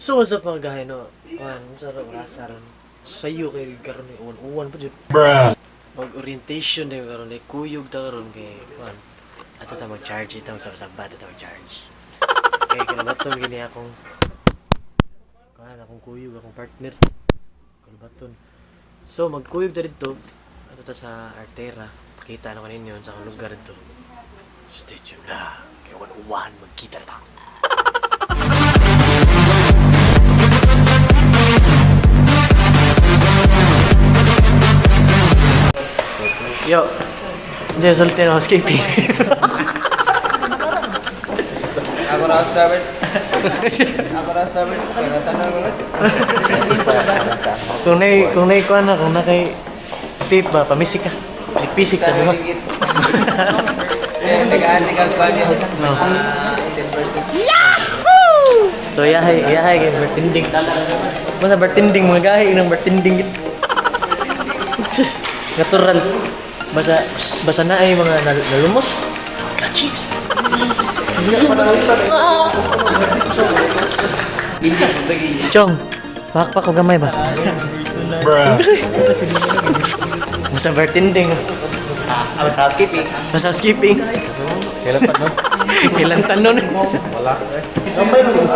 So what's up mga gahay, no? Kuan, sa rasa ron. Sayo kay karon ni uwan-uwan pa jud. Bruh. Mag-orientation din karon ni kuyog ta karon kay kuan. Ato ta mag-charge ita magsabsabat ta mag-charge. Kay kalabaton gini akong kuan, akong kuyog, akong partner. Kalabaton. So magkuyog ta didto. Ato ta sa Artera. Pakita na ko ninyo sa akong lugar didto. Stay tuned na. Kay uwan-uwan magkita ta. Yo. Hindi, sulti na housekeeping. Ako ra sabi. Ako ra sabi. Pagkatanaw ko. Kung nay kuan na, kung na kay tip ba, pamisik ka. Pisik-pisik ta, di ba? Tagaan-tagaan pa niya. 10%. So yahay, yahay kay bartending. Basta bartending mga gahi ng bartending. Natural. Basta basta na ay mga nalumos. Kachis. Chong, pakpak ko gamay ba? Bruh. Basta bartending. Ah, housekeeping. Basta housekeeping. Kailan pa no? Kailan tanon? Wala.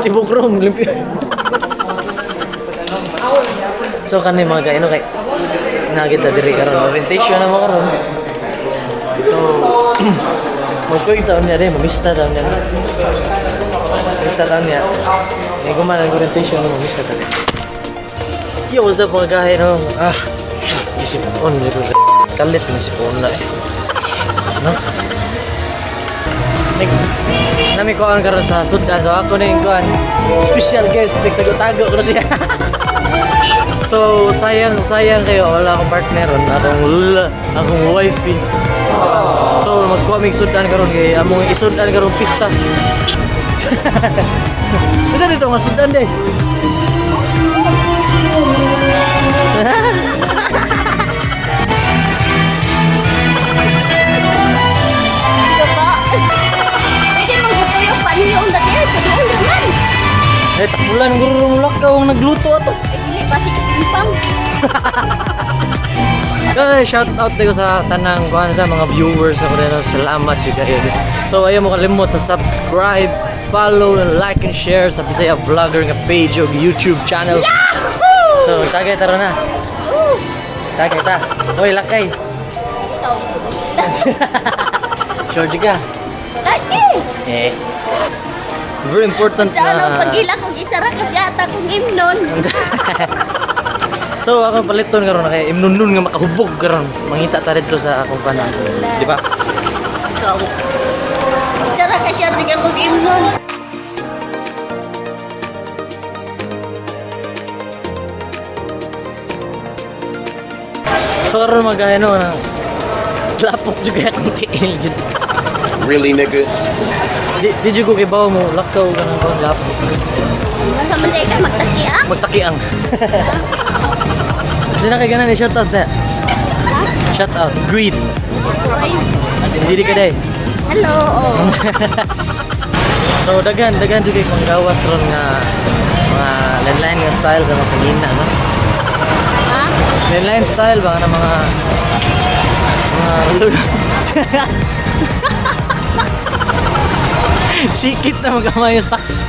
Tibok rong, limpyo. So kani mga kaino kay nakita diri karon orientation na mo karon. So magkuy taon niya rin, mamista taon niya. Mamista taon niya. May guman ang orientation no, mamista taon. Yo, what's up mga gahe no? Ah, isip on dito. Kalit na isip on na eh. No? Nag nami kuan karon sa sudan, so ako na yung kuan special guest, nagtago-tago ko na siya. So sayang sayang kayo, wala akong partner ron, akong lula, akong wifey. So magkuha mig sudan karon kay among isudan karon pista. Ito dito nga sudan day. Pwede mangguto yung panyo ang dati. Sa doon naman. Eh, takulan guro mulak ka ang nagluto ato. Ay, dili pa si Pimpang. Ay, shout out ko sa tanang kuan sa mga viewers ako rin. Salamat jud kayo. So ayaw mo kalimot sa subscribe, follow, like and share sa Bisaya Vlogger nga page ug YouTube channel. So tagay tara na. Tagay ta. Hoy lakay. Sure jud ka. Lagi. Eh. Very important Sa ano, na. pagila kong isara ko siya at akong imnon. So ako paliton karon na kay imnunun nga makahubog karon. Mangita ta didto sa akong panan. Di ba? Ikaw. Isara ka siya sa akong imnon. So karon mag ano na lapok jud kay akong tiil jud. Really, nigga? Di jud ko kibaw mo lakaw ka ng kuan lapok. Masa man ka magtakiak? Magtakiang. Sino kay ganan shout out na? Ha? Shout out. Greet. Ay, Dili ka day. hello. Oh. So daghan daghan jud kay panggawas ron nga mga landline nga style sa mga sangina sa. Ha? Landline style ba nga mga mga Sikit na magkamay yung taxi.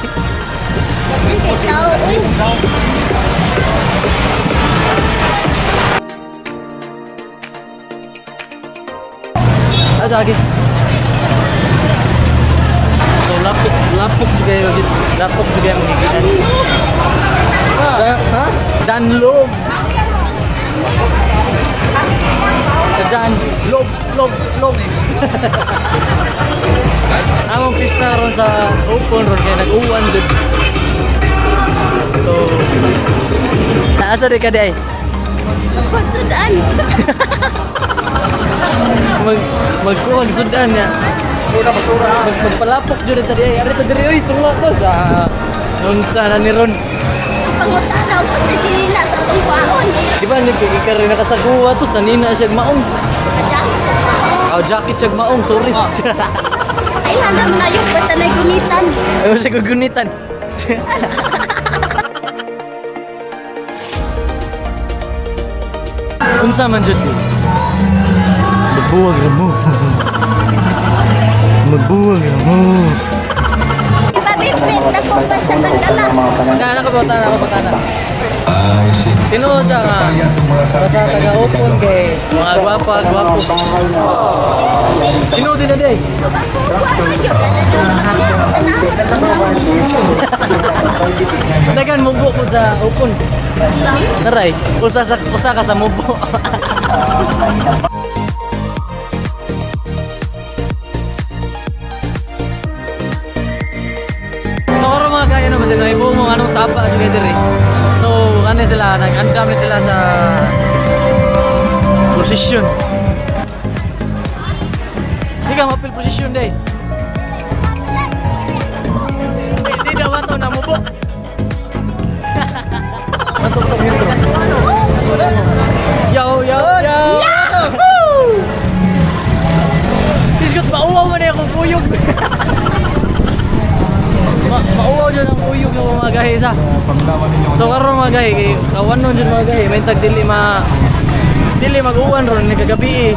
Kay tao, uy. Ah, lagi. So lapok lapok juga kayo, lapok juga yung magigitan. Ha? Danlog. Dan log log log. Among pista ron sa open ron kay nag-uwan jud. So asa di ka di ay? Pagtudaan. Mag magkuhag sudan niya. Magpalapok jud ta di ay. Ari ta diri oy tunga ko sa unsa na ni ron. Pangutana ko sa sinina sa atong kwaon. Di ba ni kay ikaw rin nakasaguwa to sa nina siya maong. Sa jacket sa maong. Oh, jacket siya maong, sorry. Ay, hanap na yung basta na gunitan. Ayaw siya gugunitan. Unsa man jud ni? Magbuwag ra mo. Magbuwag ra mo. Ipabitbit na kung basta nagdala. Na ka bota, na ka bota na. Tinuod siya nga. Basta taga-open kay mga gwapa, gwapo. Tinuod din na day. Dagan mubo ko sa open. Taray, usa ka sa mubo. Toro mga kaya naman sila, ibo mo anong sapa together eh. So, ano sila, nag-andam na sila sa position. Hindi ka mapil position day. Hindi daw ato na mubo. Yo, yo, yo! Woo! Isgot, mauwaw man na akong kuyog. Mauwaw dyan ang kuyog ng mga gahi sa. So karon mga gahi, kay kawan nun dyan mga gahi, may tag dili ma dili mag-uwan ron ni kagabi eh.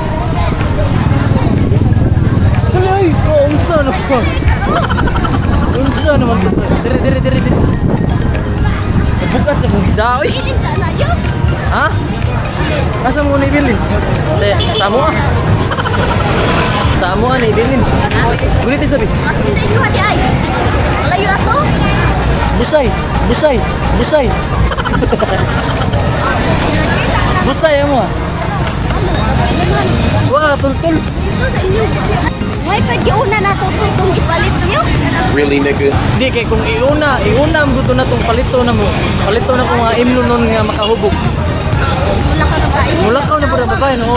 Alay, oh, unsa naman. Unsa naman. Dire, dire, dire, dire. Bukat sa mong daoy. Bilin sa layo. Ha? Asa mo na ibilin? Sa mo ah. Sa mo ah na ibilin. Gulit sabi. Ako sa inyo di ay. Layo ato. Busay, busay, busay. Busay mo ah. Wah, tultul. Dito sa inyo. May pag-iuna na to kung ipalit niyo. Really, nigga? Hindi kay kung iuna, iuna ang buto na tong palito na mo. Palito na kung mga imno nun nga makahubog. Mula ka ng kain. Mula ka na pura babae no.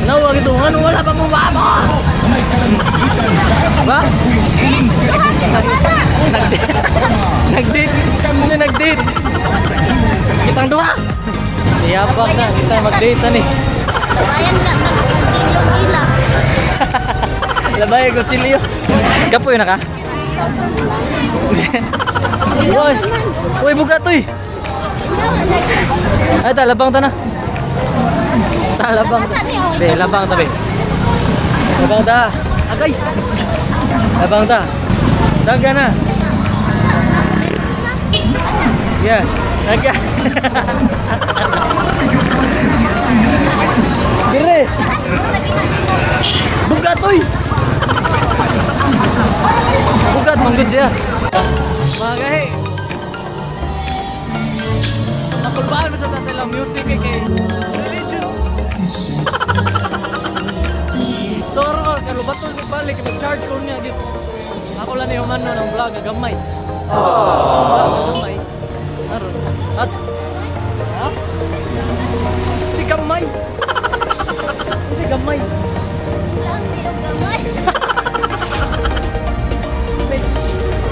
Nawag ito, ano wala pa mo ba? Ba? Nag-date. Ano nag-date? Kitang duha. Iyabak na, kita mag-date ani. Bayan ka nag-ilong ila. Labay ko chilio. Kapoy na ka? Uy, uy buka to eh. Ay, ta, labang ta na. Ta, labang ta. Be, labang ta, be. Labang ta. Agay! Labang ta. Daga na. Yeah. Daga. Dire. Bugat, oy! Bugat, manggod siya. Mga gahi. Nakulbaan mo sa ta sa ilang music eh, kay religious. Toro, kalubaton ko balik, mag-charge ko niya. Ako lang ni humano ng vlog, gamay. Vlog, gamay. Aron. At, ha? Si gamay. Si gamay.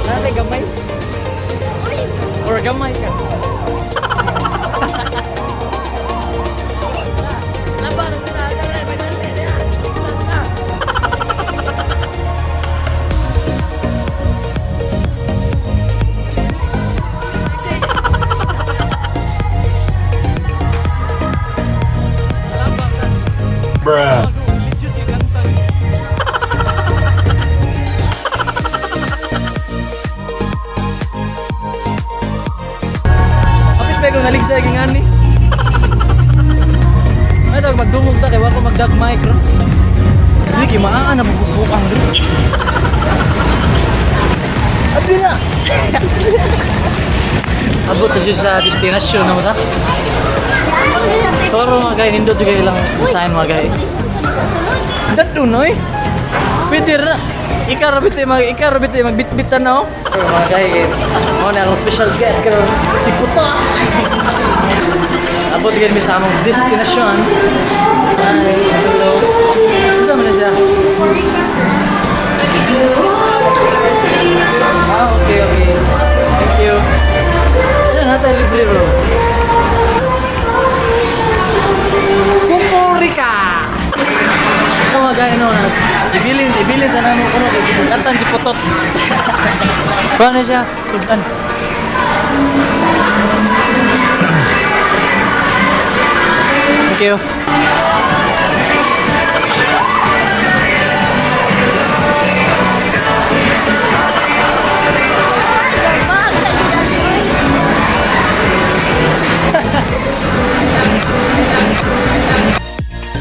Nate gamay. Or gamay ka. Bruh. Kapit pa kung naligsa ging ani. Ay tawag magdungog ta kay wa ko magdag mic ro. Dili kay maa na magbukang diri. Abi na. Abot ta siya sa destinasyon na mo ta. Pero mga gay nindot jud ilang design mga gay. Dadto noy. Pwede ra. Ikaw ra bitaw mag ikaw ra bitaw magbitbitan na oh. Pero mga gay, mo na akong special guest karon si Puta. Abot gyud mi sa among destinasyon. Hi, hello. Unsa man na siya? Ah, okay, okay. Thank you. Ano na tayo libre bro? Pupurika! Ito mga gaya no, ibilin, ibilin sa namo kuno kay gibugatan si Putot. Paano siya? Sudan. Thank you.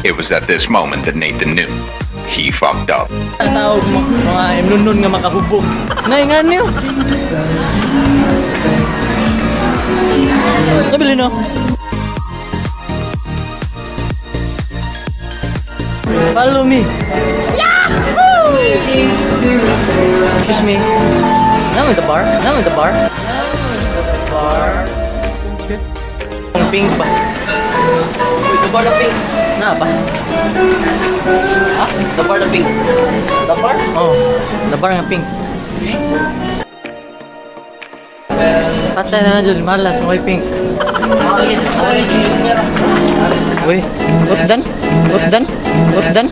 It was at this moment that Nathan knew. He fucked up. Tawag mo, mga imnunun nga makahubog. Nay, nga niyo. Nabili no? Follow me. Yahoo! Excuse me. Now in the bar. Now in the bar. Now in the bar. Ang pink ba? Uy, the bar na pink. Na ba? Ha? The bar na pink. The bar? Oh, the bar nga pink. Patay na na dyan, malas, may pink. Oh, yes. Uy, what done? What done? What done?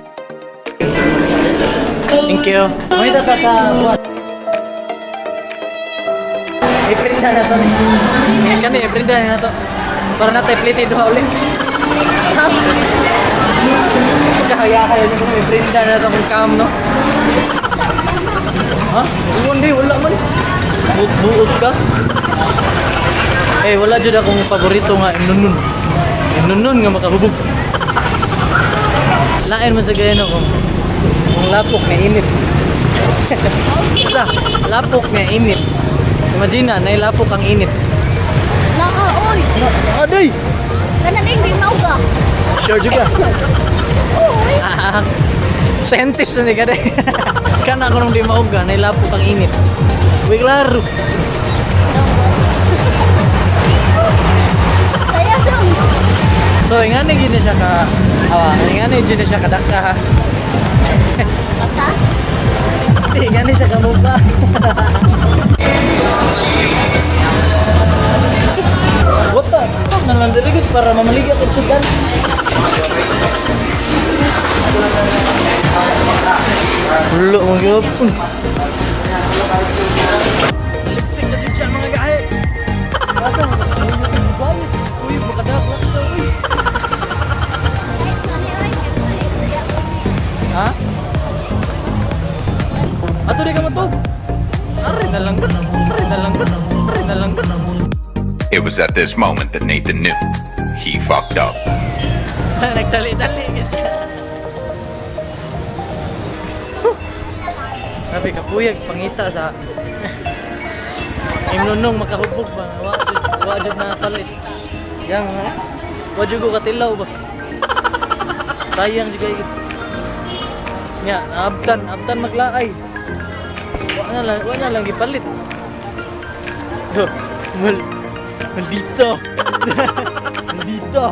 Thank you. May ka sa buwan. I-print na to ni. Kani, i-print na to. Para natin plate duha ulit. Kaya nyo kung i-print na to kung cam, no? Ha? Hindi, wala man. Buot-buot ka. Eh, wala jud akong paborito nga imnunun. Imnunun nga makahubog. Lain man sa gayon kung lapok nga init. Basta, lapok nga init. Imagine na, nailapok ang init. Naka, oy. Aday! Kana din di mauga. Sure juga. Oy. Ah, scientist na ni ka day. Kana ko nung di mauga, nailapok ang init. Uy, klaro. Saya dong. So, ingani gini siya ka, awa, ingani gini siya kadaka ha. Bata. Ingani siya kamuka. What the fuck? Nalandirigot para mamaligya kag sudan. Ulo mo gyapon. Liksik na jud siya mga gahi. Asa mo? Uy, makadakla ka uy. Ha? Ato di ka matug. Are na lang gud. Are na lang gud. Are na lang gud. It was at this moment that Nathan knew. He fucked up. Nagtali-tali siya. Grabe kapuyag pangita sa imnunong makahubog ba. Wa jud na palit. Yang wa jud ko katilaw ba. Sayang jud kay. Nya, abtan maglaay. Wa na lang gipalit. Yo, maldito. Maldito.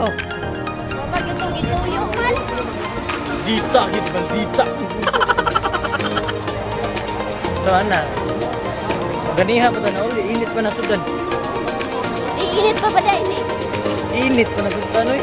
Pag itong gituyo man. Maldita, gid maldita. So ana. Ganiha pa ta na uli, init pa na sudan. Iinit pa ba dahil eh? Init pa na sudan oy.